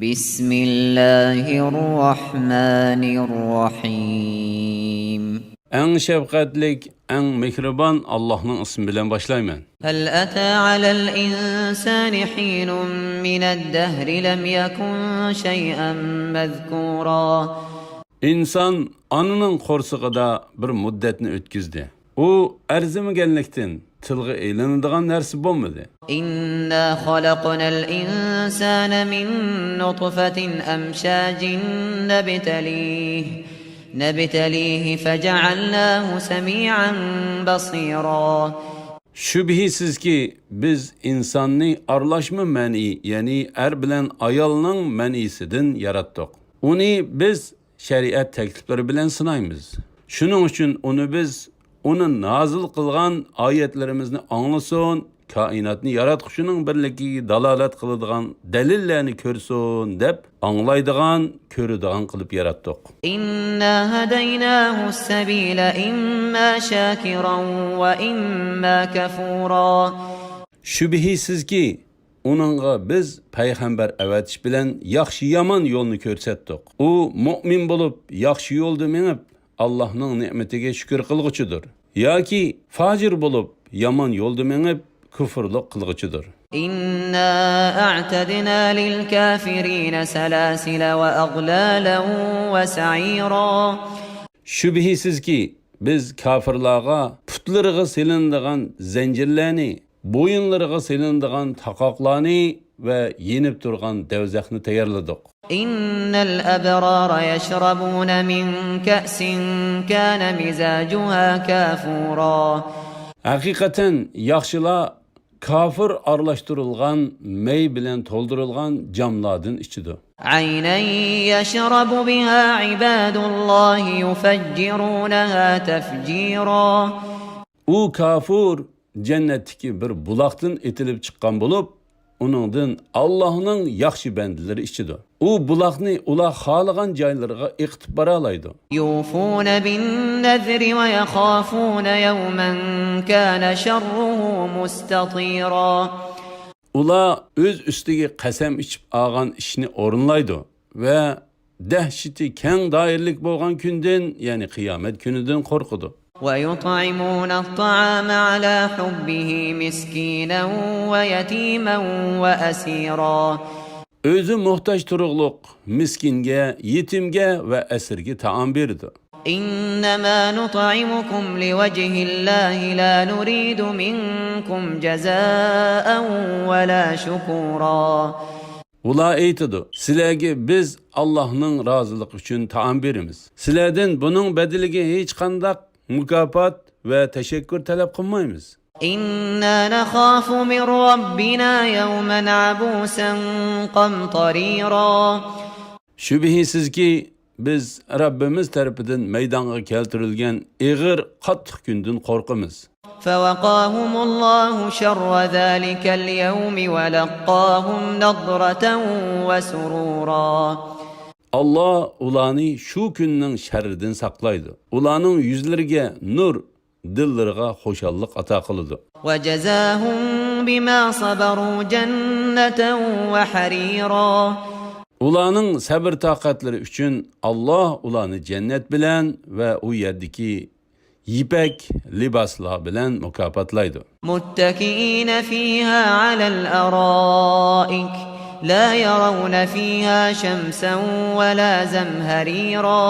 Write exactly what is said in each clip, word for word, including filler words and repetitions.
بسم الله الرحمن الرحيم. ئەڭ شەپقەتلىك، ئەڭ مېھرىبان ئاللاھنىڭ ئىسمى بىلەن باشلايمەن. هل أتى على الإنسان حين من الدهر لم يكن شيئا مذكورا. ئىنسان ئانىنىڭ قورسىقىدا بىر مۇددەتنى ئۆتكۈزدى. ئۇ ئەرزىمىگەنلىكتىن، تىلغا ئېلىنىدىغان نەرسە بولمىدى. إنا خلقنا الإنسان من نطفة أمشاج نبتليه، نبتليه فجعلناه سميعا بصيرا. شۈبھىسىزكى، بىز ئىنساننى ئارىلاشما مەنئى، يەنى ئەر بىلەن ئايالنىڭ مەنئىسىدىن ياراتتۇق. ئۇنى بىز شەرىئەت تەكلىپلىرى بىلەن سىنايمىز. شۇنىڭ ئۈچۈن ئۇنى بىز ئۇنى نازىل قىلغان ئايەتلىرىمىزنى ئاڭلىسۇن، كائىناتنى ياراتقۇچىنىڭ بىرلىكىگە دالالەت قىلىدىغان دەلىللەرنى كۆرسۇن دەپ، ئاڭلايدىغان، كۆرىدىغان قىلىپ ياراتتۇق. إنا هديناه السبيل إما شاكرا وإما كفورا. شۈبھىسىزكى، ئۇنىڭغا بىز پەيغەمبەر ئەۋەتىش بىلەن ياخشى-يامان يولنى كۆرسەتتۇق. ئۇ مۆمىن بولۇپ، ياخشى يولدا مېڭىپ، ئاللاھنىڭ نېمىتىگە شۈكۈر قىلغۇچىدۇر. ياكى فاجىر بولۇپ، يامان يولدا مېڭىپ، كۇفۇرلۇق قىلغۇچىدۇر. إنا أعتدنا للكافرين سلاسل وأغلالا وسعيرا. شۈبھىسىزكى، بىز كاپىرلارغا پۇتلىرىغا سېلىنىدىغان زەنجىرلەرنى، بويۇنلىرىغا سېلىنىدىغان تاقاقلارنى ۋە يېنىپ تۇرغان دەۋزەخنى تەييارلىدۇق. إن الأبرار يشربون من كأس كان مزاجها كافورا. ھەقىقەتەن ياخشىلار كافۇر ئارىلاشتۇرۇلغان مەي بىلەن تولدۇرۇلغان جاملاردىن ئىچىدۇ. عينا يشرب بها عباد الله يفجرونها تفجيرا. ئۇ كافۇر جەننەتتىكى بىر بۇلاقتىن ئېتىلىپ چىققان بولۇپ، ئۇنىڭدىن ئاللاھنىڭ ياخشى بەندىلىرى ئىچىدۇ. ئۇ بۇلاقنى ئۇلار خالىغان جايلىرىغا ئېقىتىپ بارالايدۇ. يوفون بالنذر ويخافون يوما كان شره مستطيرا. ئۇلار ئۆز ئۈستىگە قەسەم ئىچىپ ئالغان ئىشنى ئورۇنلايدۇ ۋە دەھشىتى كەڭ دائىرىلىك بولغان كۈندىن، يەنى قىيامەت كۈنىدىن قورقىدۇ. ويطعمون الطعام على حبه مسكينا ويتيما وأسيرا. ئۆزى موھتاج تۇرۇقلۇق مىسكىنگە، يېتىمگە ۋە ئەسىرگە تائام بېرىدۇ. إنما نطعمكم لوجه الله لا نريد منكم جزاء ولا شكورا. ئۇلار ئېيتىدۇ، سىلەرگە بىز ئاللاھنىڭ رازىلىقى ئۈچۈن تائام بېرىمىز. سىلەردىن بۇنىڭ بەدىلىگە ھېچقانداق مۇكاپات ۋە تەشەككۈر تەلەپ قىلمايمىز. إنا نخاف من ربنا يوما عبوسا قمطريرا. شۈبھىسىزكى، بىز رەببىمىز تەرىپىدىن مەيدانغا كەلتۈرۈلگەن ئېغىر، قاتتىق كۈندىن قورقىمىز. فوقاهم الله شر ذلك اليوم ولقاهم نضرة وسرورا. ئاللا ئۇلارنى شۇ كۈننىڭ شەررىدىن ساقلايدۇ. ئۇلارنىڭ يۈزلىرىگە نۇر، دىللىرىغا خۇشاللىق ئاتا قىلىدۇ. وجزاهم بما صبروا جنة وحريرا. ئۇلارنىڭ سەبر-تاقەتلىرى ئۈچۈن ئاللا ئۇلارنى جەننەت بىلەن ۋە ئۇ يەردىكى يىپەك لىباسلار بىلەن مۇكاپاتلايدۇ. متكئين فيها على الأرائك لا يرون فيها شمسا ولا زمهريرا.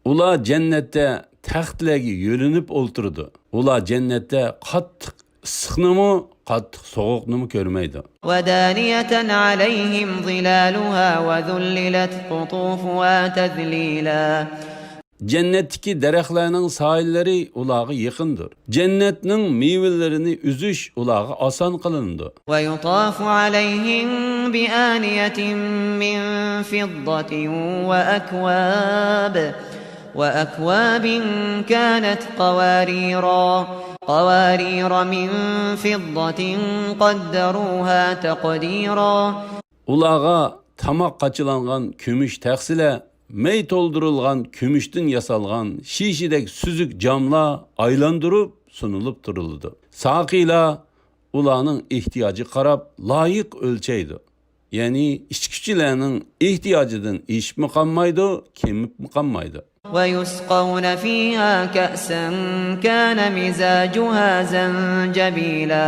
ئۇلار جەننەتتە تەختلەرگە يۆلىنىپ ئولتۇرىدۇ. ئۇلار جەننەتتە قاتتىق ئىسسىقنىمۇ، قاتتىق سوغۇقنىمۇ كۆرمەيدۇ. ودانية عليهم ظلالها وذللت قطوفها تذليلا. جەننەتتىكى دەرەخلەرنىڭ سايىلىرى ئۇلارغا يېقىندۇر. جەننەتنىڭ مېۋىلىرىنى ئۈزۈش ئۇلارغا ئاسان قىلىنىدۇ. ويطاف عليهم بآنية من فضة وأكواب، وأكواب كانت قواريرا، قوارير من فضة قدروها تقديرا. ئۇلارغا تاماق قاچىلانغان كۈمۈش تەخسىلەر، مەي تولدۇرۇلغان كۈمۈشتىن ياسالغان شىشىدەك سۈزۈك جاملار ئايلاندۇرۇپ سۇنۇلۇپ تۇرۇلىدۇ. ساقىيلار ئۇلارنىڭ ئېھتىياجىغا قاراپ لايىق ئۆلچەيدۇ. يەنى ئىچكۈچىلەرنىڭ ئېھتىياجىدىن ئېشىپمۇ قالمايدۇ، كېمىپمۇ قالمايدۇ. ويسقون فيها كأسا كان مزاجها زنجبيلا.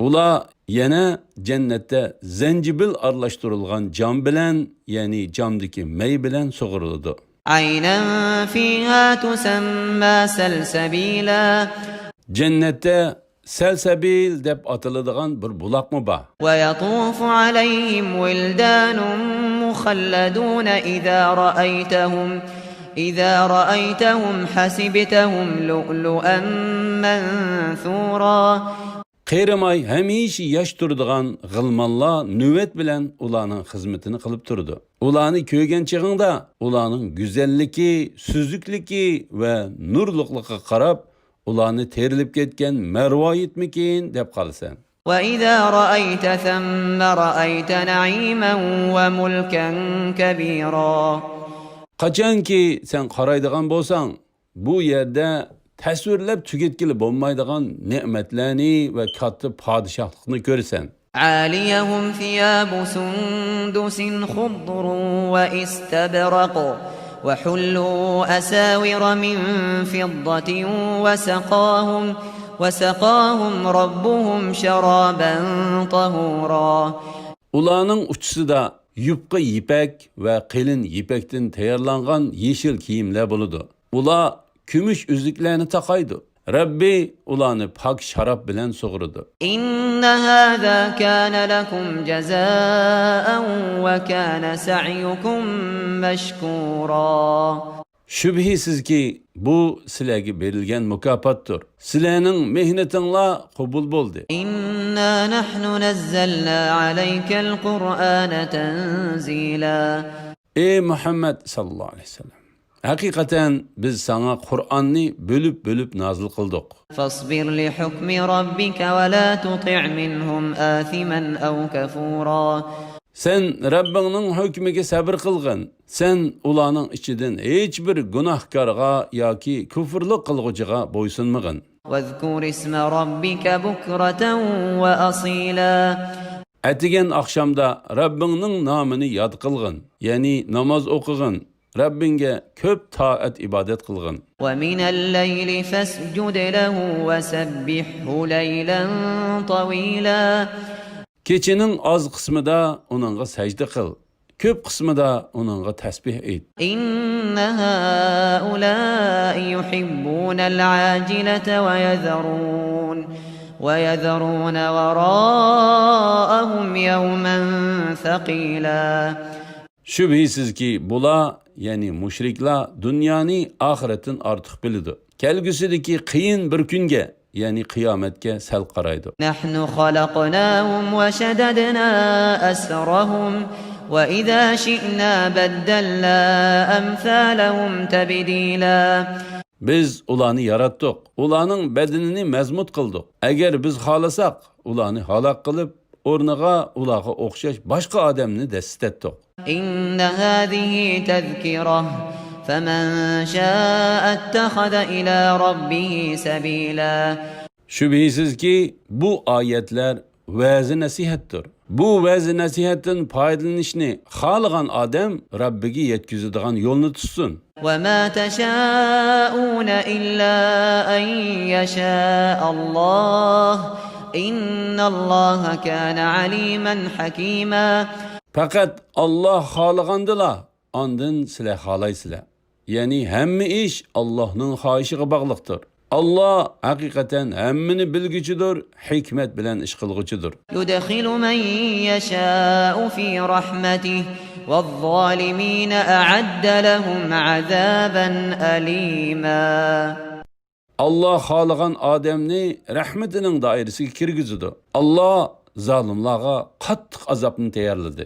ئۇلار يەنە جەننەتتە زەنجىبىل ئارىلاشتۇرۇلغان جام بىلەن، يەنى جامدىكى مەي بىلەن سۇغۇرۇلىدۇ. عينا فيها تسمى سلسبيلا. جەننەتتە سەلسەبىل دەپ ئاتىلىدىغان بىر بۇلاقمۇ بار. ويطوف عليهم ولدان مخلدون إذا رأيتهم إذا رأيتهم حسبتهم لؤلؤا منثورا. قېرىماي ھەمىشە ياش تۇرىدىغان غىلمانلار نۆۋەت بىلەن ئۇلارنىڭ خىزمىتىنى قىلىپ تۇرىدۇ. ئۇلارنى كۆرگەن چېغىڭدا ئۇلارنىڭ گۈزەللىكى، سۈزۈكلۈكى ۋە نۇرلۇقلۇقىغا قاراپ، ئۇلارنى تېرىلىپ كەتكەن مەرۋايىتمىكىن دەپ قالىسەن. وإذا رأيت ثم رأيت نعيما وملكا كبيرا. قاچانكى سەن قارايدىغان بولساڭ، بۇ يەردە تەسۋىرلەپ تۈگەتكىلى بولمايدىغان نېمەتلەرنى ۋە كاتتا پادىشاھلىقنى كۆرىسەن. عاليهم ثياب سندس خضر واستبرق وحلوا أساور من فضة وسقاهم وسقاهم ربهم شرابا طهورا. ئۇلارنىڭ ئۇچىسىدا يۇپقا يىپەك ۋە قېلىن يىپەكتىن تەييارلانغان يېشىل كىيىملەر بولىدۇ. ئۇلار كۈمۈش ئۈزۈكلەرنى تاقايدۇ. رەببى ئۇلارنى پاك شاراب بىلەن سۇغۇرىدۇ. إن هذا كان لكم جزاء وكان سعيكم مشكورا. شۈبھىسىزكى، بۇ سىلەرگە بېرىلگەن مۇكاپاتتۇر. سىلەرنىڭ مېھنىتىڭلار قوبۇل بولدى. إنا نحن نزلنا عليك القرآن تنزيلا. ئەي مۇھەممەد ساللاللاھۇ ئەلەيھى ۋەسەللەم، ھەقىقەتەن بىز ساڭا قۇرئاننى بۆلۈپ-بۆلۈپ نازىل قىلدۇق. فاصبر لحكم ربك ولا تطع منهم آثما أو كفورا. سەن رەببىڭنىڭ ھۆكمىگە سەبر قىلغىن. سەن ئۇلارنىڭ ئىچىدىن ھېچبىر گۇناھكارغا ياكى كۇفرلۇق قىلغۇچىغا بويسۇنمىغىن. واذكر اسم ربك بكرة وأصيلا. ئەتىگەن ئاخشامدا رەببىڭنىڭ نامىنى ياد قىلغىن، يەنى ناماز ئوقۇغىن، رەببىڭگە كۆپ تائەت ئىبادەت قىلغىن. ومن الليل فاسجد له وسبحه ليلا طويلا. كېچىنىڭ ئاز قىسمىدا ئۇنىڭغا سەجدە قىل، كۆپ قىسمىدا ئۇنىڭغا تەسبىھ ئېيت. إن هؤلاء يحبون العاجلة ويذرون ويذرون وراءهم يوما ثقيلا. شۈبھىسىزكى، بۇلار، يەنى مۇشرىكلار، دۇنيانى ئاخىرەتتىن ئارتۇق بىلىدۇ. كەلگۈسىدىكى قىيىن بىر كۈنگە، يەنى قىيامەتكە سەل قارايدۇ. نحن خلقناهم وشددنا أسرهم وإذا شئنا بدلنا أمثالهم تبديلا. بىز ئۇلارنى ياراتتۇق، ئۇلارنىڭ بەدىنىنى مەزمۇت قىلدۇق. ئەگەر بىز خالىساق، ئۇلارنى ھالاك قىلىپ، ئورنىغا ئۇلارغا ئوخشاش باشقا ئادەمنى دەسسىتەتتۇق. إن هذه تذكرة فمن شاء اتخذ إلى ربه سبيلا. شۈبھىسىزكى، بۇ ئايەتلەر ۋەزى-نەسىھەتتۇر. بۇ ۋەزى-نەسىھەتتىن پايدىلىنىشنى خالىغان ئادەم رەببىگە يەتكۈزىدىغان يولنى تۇتسۇن. وما تشاءون إلا أن يشاء الله إن الله كان عليما حكيما. پەقەت ئاللاھ خالىغاندىلا ئاندىن سىلەر خالايسىلەر. يەنى ھەممە ئىش ئاللاھنىڭ خاھىشىغا باغلىقتۇر. ئاللاھ ھەقىقەتەن ھەممىنى بىلگۈچىدۇر، ھېكمەت بىلەن ئىش قىلغۇچىدۇر. يدخل من يشاء في رحمته والظالمين أعد لهم عذابا أليما. ئاللاھ خالىغان ئادەمنى رەھمىتىنىڭ دائىرىسىگە كىرگۈزىدۇ. ئاللاھ زالىملارغا قاتتىق ئازابنى تەييارلىدى.